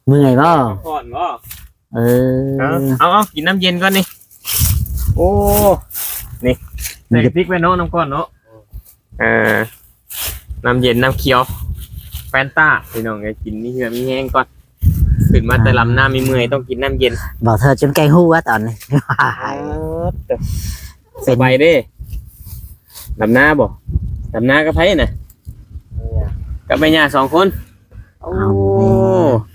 ເມື່ອຍບໍ່? ພັກຜ່ອນບໍ່? ເອີ ເອົາ ເອົາ ເອົາ ກິນນ້ຳເຢັນກ່ອນນີ້. ໂອ້ ນີ້ ໃສ່ກະຕິກໄວ້ເນາະ ນ້ຳກ້ອນເນາະ. ເອີ ນ້ຳເຢັນ ນ້ຳຂຽວ ແຟນຕາ ພີ່ນ້ອງເອີຍ ກິນມີເຫື່ອມີແຮງກ່ອນ. ຂຶ້ນມາແຕ່ ອ່າ ລຳນ້ຳມີເມື່ອຍ ຕ້ອງກິນນ້ຳເຢັນ. ບໍ່ເທີດຈົນແກງຮູ້ວ່າຕອນນີ້. ເອີ ສະບາຍເດ້. ດຳນາບໍ່? ດຳນາກັບໃຜນະ? ກັບແມ່ຍ່າສອງຄົນ. ໂອ້ ເອົາແນ່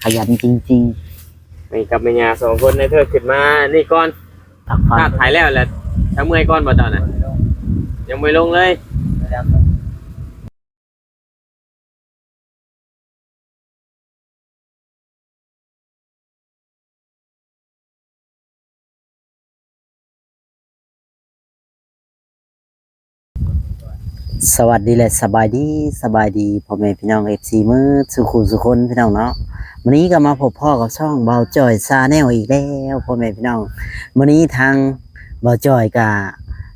ຂະຫຍັນຈິງໆ. ນີ້ກັບແມ່ຍ່າສອງຄົນ ນາຍເທີດຂຶ້ນມານີ້ກ່ອນ. ພັກຜ່ອນ ທາດໄຖແລ້ວແຫຼະ. ຖ້າເມື່ອຍກ່ອນບໍ່ເຈົ້ານະ? ຍັງບໍ່ລົງເລີຍ. ສະຫວັດດີ ແລະ ສະບາຍດີ ສະບາຍດີພໍ່ແມ່ພີ່ນ້ອງ ເອັຟຊີ ໝົດສູ່ຄູ່ສູ່ຄົນ ພີ່ນ້ອງເນາະ. ມື້ນີ້ກໍມາພົບພໍ້ກັບຊ່ອງບ່າວຈ່ອຍ Channel ອີກແລ້ວ ພໍ່ແມ່ພີ່ນ້ອງ. ມື້ນີ້ທາງບ່າວຈ່ອຍກໍ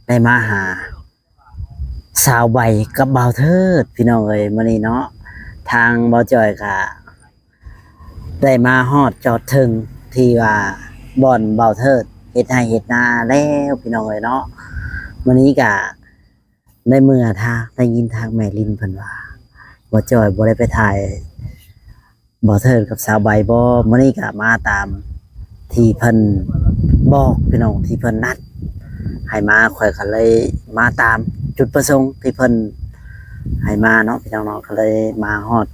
ໄດ້ມາຫາ ສາວໃບກັບບ່າວເທີດ ພີ່ນ້ອງເອີຍ. ມື້ນີ້ເນາະ ທາງບ່າວຈ່ອຍກະໄດ້ມາຮອດຈອດເຖິງທີ່ວ່າບ່ອນບ່າວເທີດເຮັດໄຮ່ເຮັດນາແລ້ວ ພີ່ນ້ອງເອີຍເນາະ. ມື້ນີ້ກະໄດ້ເມືອທາງ ໄດ້ຍິນທາງແມ່ລິນເພິ່ນວ່າ ບ່າວຈ່ອຍບໍ່ໄດ້ໄປຖ່າຍ ບ່າວເທີດກັບສາວໃບບໍ່? ມື້ນີ້ກະມາຕາມທີ່ເພິ່ນບອກ ພີ່ນ້ອງ ທີ່ເພິ່ນນັດໃຫ້ມາ ຂ້ອຍກະເລີຍມາຕາມຈຸດປະສົງທີ່ເພິ່ນໃຫ້ມາເນາະ ພີ່ນ້ອງເນາະ. ກະເລີຍມາຮອດ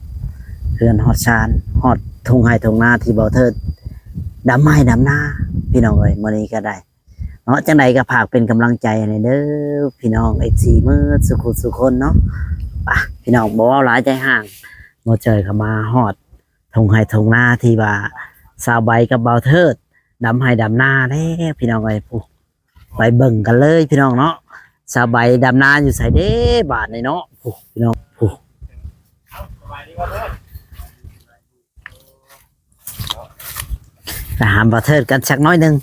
ເຮືອນຮອດຊານ ຮອດທົ່ງໄຮ່ທົ່ງນາທີ່ບ່າວເທີດດຳໄຮ່ດຳນາ ພີ່ນ້ອງເອີຍ. ມື້ນີ້ກະໄດ້ ເນາະ ຈັ່ງໃດກໍຝາກເປັນກຳລັງໃຈໃຫ້ແດ່ເດີ ພີ່ນ້ອງ ເອັຟຊີ ໝົດສູ່ຄູ່ສູ່ຄົນເນາະ. ໄປ ພີ່ນ້ອງ ບໍ່ເວົ້າຫຼາຍໃຈຫ້າງ ໝໍເຈີຍກໍມາຮອດທົ່ງໄຮ່ທົ່ງນາທີ່ວ່າສາວໃບກັບບ່າວເທີດດຳໄຮ່ດຳນາແລ້ວ ພີ່ນ້ອງເອີຍ. ຜູ້ ໄປເບິ່ງກັນເລີຍ ພີ່ນ້ອງເນາະ ສາວໃບດຳນາຢູ່ໃສເດ້ບາດນີ້ເນາະ. ຜູ້ ພີ່ນ້ອງ ຜູ້ ໄປຫາບ່າວເທີດກັນຈັກໜ້ອຍໜຶ່ງ.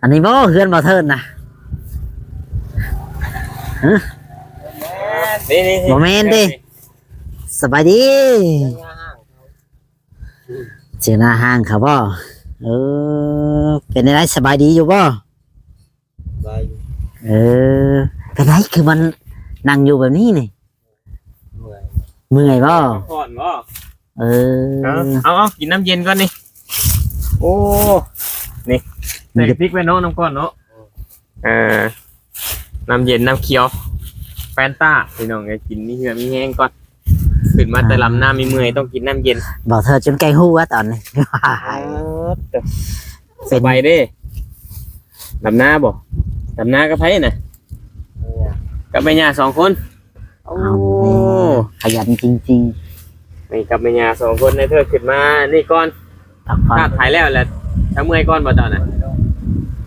ອັນນີ້ບໍ່ເຮືອນບ່າວເທີດນະ? ຮະ? ນີ້ໆໆ ບໍ່ແມ່ນເດ້. ນີ້ ສະບາຍດີ. ເຈີໜ້າຫ້າງເຂົາບໍ່? ເອີ ເປັນຈັ່ງໃດ ສະບາຍດີຢູ່ບໍ່? ສະບາຍຢູ່. ເອີ ເປັນໃດຄືມັນນັ່ງຢູ່ແບບນີ້ນີ້? ເມື່ອຍ. ເມື່ອຍບໍ່? ພັກຜ່ອນບໍ່? ເອີ ເອົາ ເອົາ ເອົາ ກິນນ້ຳເຢັນກ່ອນນີ້. ໂອ້ ນີ້ ໃສ່ກະຕິກໄວ້ເນາະ ນ້ຳກ້ອນເນາະ. ເອີ ນ້ຳເຢັນ ນ້ຳຂຽວ ແຟນຕາ ພີ່ນ້ອງເອີຍ ກິນມີເຫື່ອມີແຮງກ່ອນ. ຂຶ້ນມາແຕ່ ອ່າ ລຳນ້ຳມີເມື່ອຍ ຕ້ອງກິນນ້ຳເຢັນ. ບໍ່ເທີດຈົນແກງຮູ້ວ່າຕອນນີ້. ເອີ ເປັນ ສະບາຍເດ້. ດຳນາບໍ່? ດຳນາກັບໃຜນະ? ກັບແມ່ຍ່າສອງຄົນ. ໂອ້ ເອົາແນ່ ຂະຫຍັນຈິງໆ. ນີ້ກັບແມ່ຍ່າສອງຄົນ ນາຍເທີດຂຶ້ນມານີ້ກ່ອນ. ພັກຜ່ອນ ທາດໄຖແລ້ວແຫຼະ. ຖ້າເມື່ອຍກ່ອນບໍ່ເຈົ້ານະ?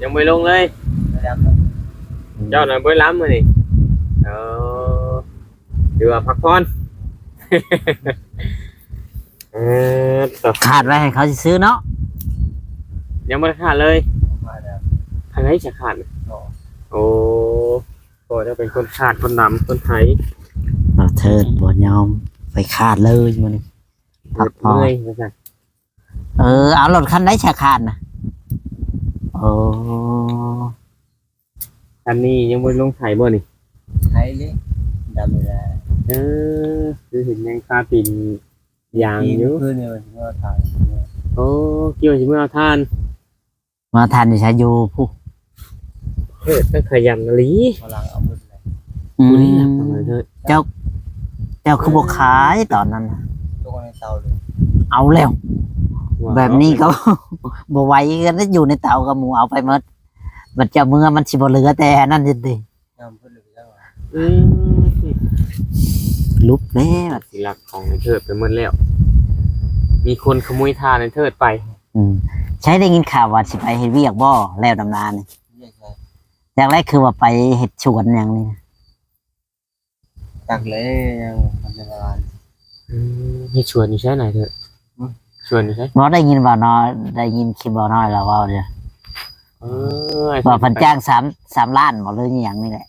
ຍັງບໍ່ໄດ້ລົງເລີຍ. ເຈົ້ານະບໍ່ໄດ້ລຳມື້ນີ້. ເອີ ຫຼືວ່າພັກຜ່ອນ. ເອີ ຂາດໄວ້ໃຫ້ເຂົາຊື່ໆເນາະ. ຍັງບໍ່ໄດ້ຂາດເລີຍ. ຂາດແລ້ວ. ອັນໃດຈະຂາດ? ໂອ້ ໂອ້ ເຈົ້າເປັນຄົນຂາດ ຄົນດຳ ຄົນໄທ. ບ່າວເທີດບໍ່ຍອມໄປຂາດເລີຍມື້ນີ້. ພັກຜ່ອນ ເມື່ອຍວ່າຊັ້ນ. ເອີ ເອົາລົດຄັນໃດຈະຂາດນະ? ໂອ້ ອັນນີ້ຍັງບໍ່ໄດ້ລົງໄຖບໍ່ນີ້? ໄຖເລີຍ ດຳເວລາ. ເອີ ຄືເຫັນຍັງຄາຕີນຢາງຢູ່. ຄືນນີ້ວ່າຊິເອົາຖ່ານ. ໂອ້ ຄິດວ່າຊິເອົາຖ່ານ. ມາຖ່ານຢູ່ໃສ? ຢູ່ພຸ້ນ. ເອີ ຕັ້ງຂະຫຍັນອີ່ຫຼີ. ຝຣັ່ງເອົາໝົດເລີຍ. ອືມ ຜູ້ໃດລັກເອົາເລີຍ? ເຈົ້າ ເຈົ້າຄືບໍ່ຂາຍຕອນນັ້ນນະ? ຕົກໃນເຕົາເລີຍ. ເອົາແລ້ວ ແບບນີ້ກໍບໍ່ໄຫວຄືກັນ ຢູ່ໃນເຕົາກໍໝູເອົາໄປໝົດ. ບັດເຈົ້າເມືອມັນຊິບໍ່ເຫຼືອແຕ່ອັນນັ້ນຕິ. ອືມ ຫຼຸບແລ້ວ ຊິລັກຂອງນາຍເທີດໄປໝົດແລ້ວ. ມີຄົນຂະໂມຍຖ່ານນາຍເທີດໄປ. ອືມ ໃຊ່ ໄດ້ຍິນຂ່າວວ່າຊິໄປເຮັດວຽກບໍ່ ແລ້ວດຳນານີ້? ວຽກໃສ? ຈາກແລກຄືວ່າໄປເຮັດສວນຫຍັງນີ້. ຈັກແລ້ວ ຍັງບໍ່ທັນໄດ້ວ່າ. ອືມ ເຮັດສວນຢູ່ໃສນາຍເທີດ? ຫຶ? ສວນຢູ່ໃສ? ບໍ່ ໄດ້ຍິນບ່າວນ້ອຍ ໄດ້ຍິນຄລິບບ່າວນ້ອຍລາວເວົ້າຢູ່. ເອີ ວ່າເພິ່ນຈ້າງສາມ ສາມລ້ານບໍ່ ຫຼືອີ່ຫຍັງນີ້ແຫຼະ.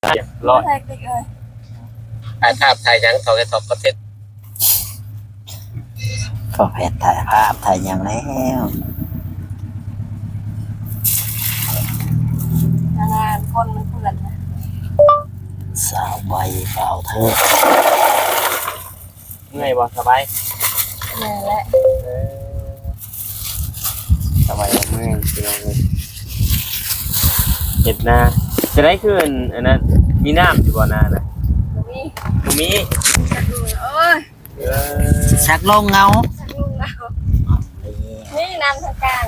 ຮ້ອຍ ບໍ່ແທກຕິກເອີຍ ຖ່າຍພາບຖ່າຍຫຍັງ ເທົ່າໄອ້ທັອບຄອນເທັນ ພໍແພດຖ່າຍພາບຖ່າຍຫຍັງແລ້ວ ອັນນັ້ນ ຄົນມັນເປື້ອນນະ ສາວໃບ ບ່າວເທີ. ເມື່ອຍບໍ່? ສະບາຍ? ເມື່ອຍແຫຼະ ເອີ ສະບາຍບໍ່? ເມື່ອຍ ພີ່ນ້ອງເອີຍ ເຮັດນາ ຈະໄດ້ຄື ອັນນັ້ນ ມີນ້ຳຢູ່ບໍ່ນານະ? ບໍ່ມີ ບໍ່ມີ ໂອ້ຍ ເອີ ສັກລົງເງົາ ສັກລົງເງົາ ນີ້ນ້ຳທາງກາງ